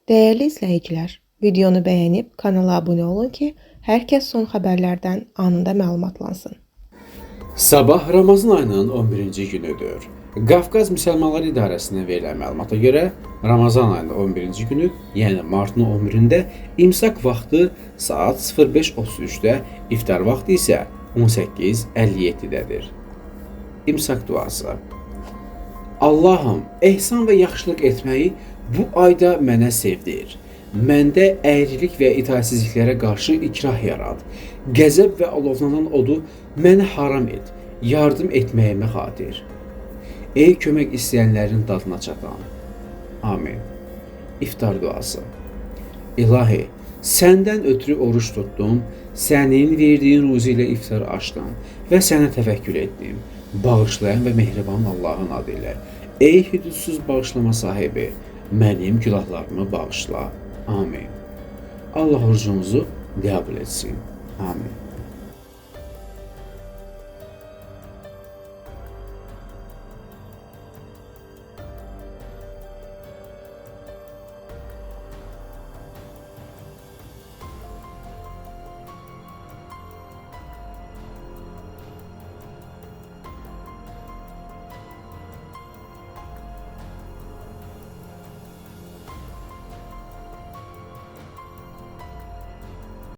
Dəyərli izləyicilər, videonu bəyənib kanala abunə olun ki, hər kəs son xəbərlərdən anında məlumatlansın. Sabah Ramazan ayının 11-ci günüdür. Qafqaz Müsəlmanları İdarəsindən verilən məlumata görə Ramazan ayının 11-ci günü, yəni martın 11-də imsak vaxtı saat 05:33-də, iftar vaxtı isə 18:57-dədir. İmsak duası. Allahım, ehsan və yaxşılıq etməyi bu ayda mənə sevdir. Məndə əyrilik və itaatsizliklərə qarşı ikrah yarat. Qəzəb və alovlanan odu mənə haram et. Yardım etməyimə xatir. Ey kömək istəyənlərin dadına çatan. Amin. İftar duası. İlahi, səndən ötrü oruç tutdum, sənin verdiyin ruzi ilə iftar açdım və sənə təvəkkül etdim. Bağışlayan və mehriban Allahın adı ilə. Ey hüdudsuz bağışlama sahibi, mənim günahlarımı bağışla. Amin. Allah orucumuzu qəbul etsin. Amin.